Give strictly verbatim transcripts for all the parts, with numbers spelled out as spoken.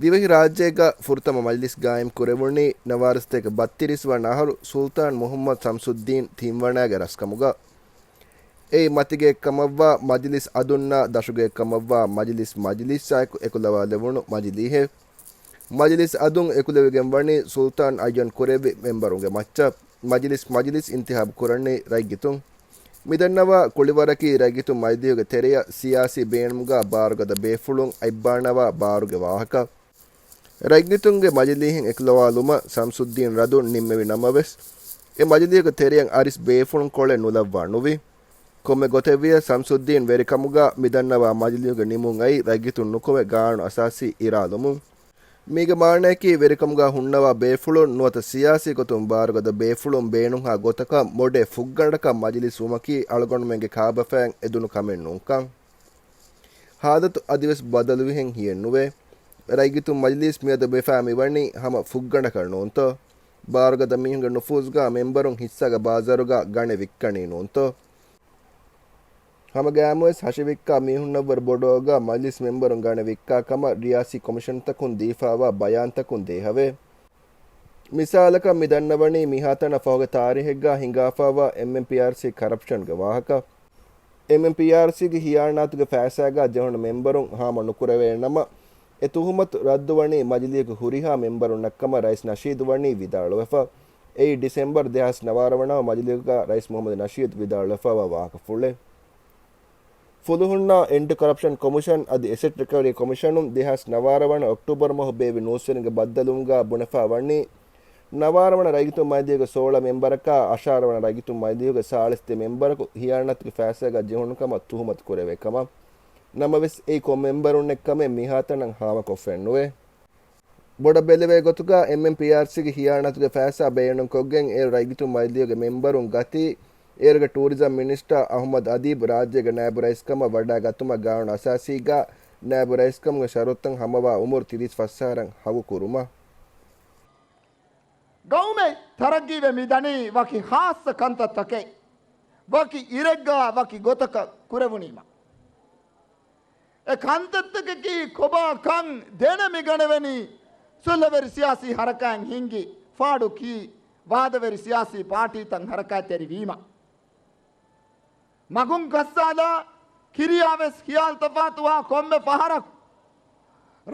ދިވެހިރާއްޖޭގަ ފުރަތަމަ މަޖިލިސް ގާއިމް ކުރެވުނީ ނަވާރަސަތޭކަ ބައްތިރީސް ވަނަ އަހަރު ސުލްތާން މުޙައްމަދު ޝަމްސުއްދީން ތިން ވަނައިގެ ރަސްކަމުގަ. އެއީ މަތިގެ އެއްކަމަށްވާ މަޖިލިސް އަދުންނާ ދަށުގެ އެއްކަމަށްވާ މަޖިލިސް މަޖިލިސްއާއެކު އެކުލަވާލެވުނު މަޖިލީހެއް. މަޖިލިސް އަދުން އެކުލެވިގެން ވަނީ ސުލްތާން އައްޔަން ކުރެއްވި މެމްބަރުންގެ މައްޗަށް. މަޖިލިސް މަޖިލިސް އިންތިހާބު ކުރަނީ ރަތްގިތުން. މިދަންނަވާ ކުޅިވަރަކީ ރަތްގިތުން މަޖިލީހުގެ ތެރެއަށް ސިޔާސީ ބޭނުމުގަ ބާރުގަދަ ބޭފުޅުން އަތްބާނަވާ ބާރުގެ ވާހަކަ. ރަތްގިތުންގެ މަޖިލީހެއް އެކުލަވާލުމަށް ޝަމްސުއްދީން ރަދުން ނިންމެވި ނަމަވެސް، އެ މަޖިލީހުގެ ތެރެއަށް އަރިސް ބޭފުޅުން ކޮޅެއް ނުލައްވާ ނުވި. ކޮންމެ ގޮތެއްވިޔަސް ޝަމްސުއްދީން ވެރިކަމުގަ މިދަންނަވާ މަޖިލީހުގެ ނިމުން އައީ ރަތްގިތުން ނުކުމެ ގާނޫނު އަސާސީ އިރާލުމުން. މީގެ މާނަޔަކީ ވެރިކަމުގަ ހުންނަވާ ބޭފުޅުން ނުވަތަ ސިޔާސީ ގޮތުން ބާރުގަދަ ބޭފުޅުން ބޭނުންހާ ގޮތަކަށް މޮޑެއް ފުއްގަނޑަކަށް މަޖިލިސް ވުމަކީ އަޅުގަނޑުމެންގެ ކާބަފައިން އެދުނު ކަމެއް ނޫންކަން. ހާލަތު އަދިވެސް ބަދަލުވިހެން ހިޔެއްނުވޭ. ރަތްގިތުން މަޖިލީސް މިއަދު ވެފާ މިވަނީ ހަމަ ފުއްގަނޑަކަށް ނޫންތޯ؟ ބާރުގަދަ މީހުންގެ ނުފޫޒުގަ މެމްބަރުން ހިއްސާގަ ބާޒާރުގަ ގަނެ ވިއްކަނީ ނޫންތޯ؟ ހަމަގައިމުވެސް ހަށިވިއްކާ މީހުންނަށްވުރެ ބޮޑު އަގުގަ މަޖިލިސް މެމްބަރުން ގަނެ ވިއްކާ ކަމަށް ރިޔާސީ ކޮމިޝަންތަކުން ދީފާވާ ބަޔާންތަކުން ދޭހަވޭ. މިސާލަކަށް މި ދަންނަވަނީ މިހާތަނަށް ފަހުގެ ތާރީހެއްގަ ހިނގާފާވާ އެމްއެމްޕީއާރްސީ ކަރަޕްޝަންގެ ވާހަކަ. އެމްއެމްޕީއާރްސީގެ ހިޔާނާތުގެ ފައިސާގަ ޖެހުނު މެމްބަރުން ހާމަ ނުކުރެވޭ ނަމަ، އެ ތުހުމަތު ރައްދުވަނީ މަޖިލީހުގެ ހުރިހާ މެމްބަރުންނަށްކަމަށް ރައީސް ނަޝީދު ވަނީ ވިދާޅުވެފަ. އެއީ ޑިސެމްބަރު ދެހާސް ނަވާރަ ވަނަ މަޖިލީހުގަ ރައީސް މުހައްމަދު ނަޝީދު ވިދާޅުވެފައިވާ ވާހަކަފުޅެއް. ފުލުހުންނާ އެންޓި ކަރަޕްޝަން ކޮމިޝަން އަދި އެސެޓް ރިކަވަރީ ކޮމިޝަނުން ދެހާސް ނަވާރަ ވަނަ އޮކްޓޫބަރު މަހު ބޭއްވި ނޫސްވެރިންގެ ބައްދަލުވުމުގަ ބުނެފަ ވަނީ، ނަވާރަ ވަނަ ރައްޔިތުން މަޖިލީހުގެ ސޯޅަ މެމްބަރަކާ އަށާރަ ވަނަ ރައްޔިތުން މަޖިލީހުގެ ސާޅީސް ދެ މެމްބަރަކު ހިޔާނާތުގެ ފައިސާގަ ޖެހުނު ކަމަށް ތުހުމަތު ކުރެވޭ ކަމަށް. ނަމަވެސް، އެއީ ކޮން މެމްބަރުންނެއް ކަމެއް މިހާތަނަށް ހާމަކޮށްފައެއްނުވޭ. ބޮޑަށް ބެލެވޭ ގޮތުގަ އެމްއެމްޕީއާރްސީގެ ހިޔާނާތުގެ ފައިސާ ބޭނުންކޮށްގެން އޭރު ރައްޔިތުން މަޖިލީހުގެ މެމްބަރުން ގަތީ، އޭރުގެ ޓޫރިޒަމް މިނިސްޓާ އަހުމަދު އަދީބް ރާއްޖޭގެ ނާއިބު ރައީސްކަމަށް ވަޑައިގަތުމަށް ގާނޫނު އަސާސީގަ ނާއިބު ރައީސްކަމުގެ ޝަރުތުތައް ހަމަވާ އުމުރު ތިރީސް ފަސް އަހަރަށް ހަގު ކުރުމަށް. ގައުމެއް ތަރައްގީވެ މި ދަނީ ވަކި ޚާއްޞަ ކަންތައްތަކެއް، ވަކި އިރެއްގަ ވަކި ގޮތަކަށް ކުރެވުނީމަ. އެ ކަންތައްތަކަކީ ކޮބާ ކަން ދެނެ މި ގަނެވެނީ ސުލްހަވެރި ސިޔާސީ ހަރަކާތް ހިންގި ފާޑު ކީ ވާދަވެރި ސިޔާސީ ޕާޓީތައް ހަރަކާތްތެރިވީމަ. މަގުން ކައްސާލާ ކިރިޔާވެސް ޚިޔާލު ތަފާތުވާ ކޮންމެ ފަހަރަކު،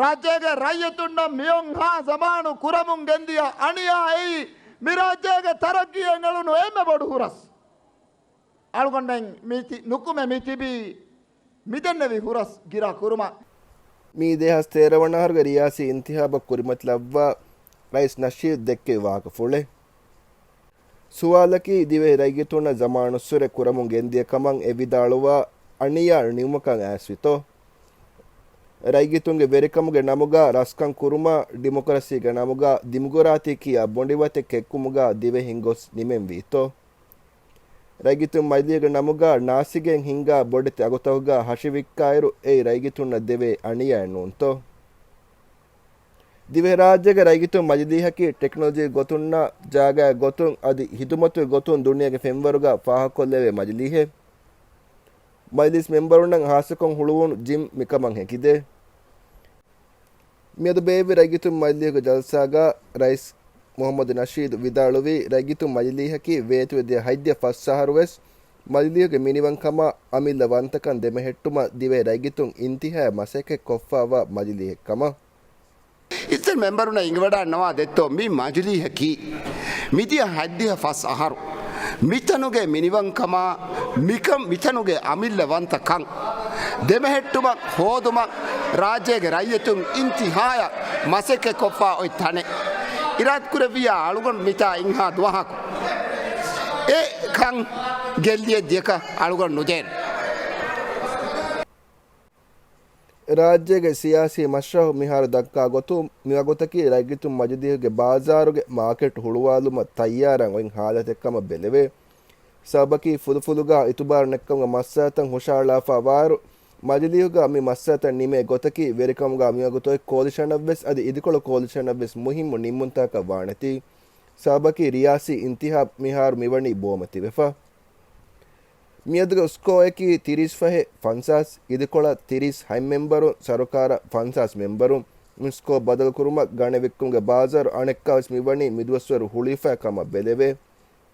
ރާއްޖޭގެ ރައްޔިތުންނަށް މިއޮންހާ ޒަމާނު ކުރަމުން ގެންދިޔަ އަނިޔާއެއް މި ރާއްޖޭގެ ތަރައްގީއަށް އެޅުނު އެންމެ ބޮޑު ހުރަސް. އަޅުގަނޑުމެން މި ތި-، ނުކުމެ މި ތިބީ މިދެންނެވި ހުރަސް ގިރާ ކުރުމަށް. މީ ދެހާސް ތޭރަ ވަނަ އަހަރުގެ ރިޔާސީ އިންތިހާބަށް ކުރިމަތިލައްވާ ރައީސް ނަޝީދު ދެއްކެވި ވާހަކަފުޅެއް. ސުވާލަކީ، ދިވެހި ރައްޔިތުންނަށް ޒަމާނުއްސުރެ ކުރަމުން ގެންދިޔަ ކަމަށް އެ ވިދާޅުވާ އަނިޔާ ނިމުމަކަށް އައިސްފިތޯ؟ ރައްޔިތުންގެ ވެރިކަމުގެ ނަމުގަ ރަސްކަން ކުރުމާ، ޑިމޮކްރަސީގެ ނަމުގަ ދިމުގުރާތީ ކިޔާ ބޮނޑިވަތެއް ކެއްކުމުގަ ދިވެހިން ގޮސް ނިމެންވީތޯ؟ ރައްޔިތުން މަޖިލީހުގެ ނަމުގަ ނާސިގެން ހިންގާ ބޮޑެތި އަގުތަކުގަ ހަށިވިއްކާއިރު، އެއީ ރައްޔިތުންނަށް ދެވޭ އަނިޔާއެއް ނޫންތޯ؟ ދިވެހިރާއްޖޭގެ ރައްޔިތުން މަޖިލީހަކީ ޓެކްނޮލޮޖީ ގޮތުންނާ، ޖާގައި ގޮތުން އަދި ހިދުމަތުގެ ގޮތުން ދުނިޔޭގެ ފެންވަރުގަ ފާހަގަކޮށްލެވޭ މަޖިލީހެއް. މަޖިލީސް މެމްބަރުންނަށް ހާއްސަކޮށް ހުޅުވުނު ޖިމް މިކަމަށް ހެކިދޭ. މިއަދު ބޭއްވި ރައްޔިތުން މަޖިލީހުގެ ޖަލްސާގަ ރައީސް މުހައްމަދު ނަޝީދު ވިދާޅުވީ، ރައްޔިތުން މަޖިލީހަކީ ވޭތުވެދިޔަ ހަތްދިހަ ފަސް އަހަރު ވެސް މަޖިލީހުގެ މިނިވަންކަމާ އަމިއްލަ ވަންތަކަން ދެމެހެއްޓުމަށް ދިވެހި ރައްޔިތުން އިންތިހާޔަށް މަސައްކަތް ކޮށްފާވާ މަޖިލީހެއް ކަމަށް. އިއްޒަތް މެމްބަރުންނަށް އިނގިވަޑާންނަވާ ދެއްތޯ މި މަޖިލީހަކީ މިދިޔަ ހަތްދިހަ ފަސް އަހަރު މިތަނުގެ މިނިވަންކަމާ މިކަން މިތަނުގެ އަމިއްލަ ވަންތަ ކަން ދެމެހެއްޓުމަށް ހޯދުމަށް ރާއްޖޭގެ ރައްޔިތުން އިންތިހާޔަށް މަސައްކަތް ކޮށްފާ އޮތް ތަނެއް. އިރާދަކުރެއްވިއްޔާ އަޅުގަނޑު މިތާ އިންހާ ދުވަހަކު އެ ކަން ގެއްލިއެއް ދިޔަކަށް އަޅުގަނޑު ނުދޭނެ. ރާއްޖޭގެ ސިޔާސީ މަޝްރަހު މިހާރު ދައްކާ ގޮތުން، މިވަގުތަކީ ރައްޔިތުން މަޖިލީހުގެ ބާޒާރުގެ މާކެޓް ހުޅުވާލުމަށް ތައްޔާރަށް އޮތް ހާލަތެއް ކަމަށް ބެލެވޭ. ސަބަބަކީ ފުލުފުލުގަ އިތުބާރު ނެއްކަމުގެ މައްސަލަތައް ހުށަހަޅާފަ ވާއިރު، މަޖިލީހުގަ މި މައްސަލަތައް ނިމޭ ގޮތަކީ ވެރިކަމުގަ މިވަގުތު އޮތް ކޯލިޝަނަށްވެސް އަދި އިދިކޮޅު ކޯލިޝަނަށްވެސް މުހިއްމު ނިންމުންތަކަކަށް ވާނެތީ. ސަބަބަކީ ރިޔާސީ އިންތިހާބު މިހާރު މިވަނީ ބޯމަތިވެފަ. މިއަދުގެ އުސްކޯއަކީ ތިރީސް ފަހެއް ފަންސާސް، އިދިކޮޅަށް ތިރީސް ހަތް މެމްބަރުން، ސަރުކާރަށް ފަންސާސް މެމްބަރުން. މި ސްކޯ ބަދަލުކުރުމަށް ގަނެ ވިއްކުމުގެ ބާޒާރު އަނެއްކާވެސް މިވަނީ މިދުވަސްވަރު ހުޅުވިފައި ކަމަށް ބެލެވޭ.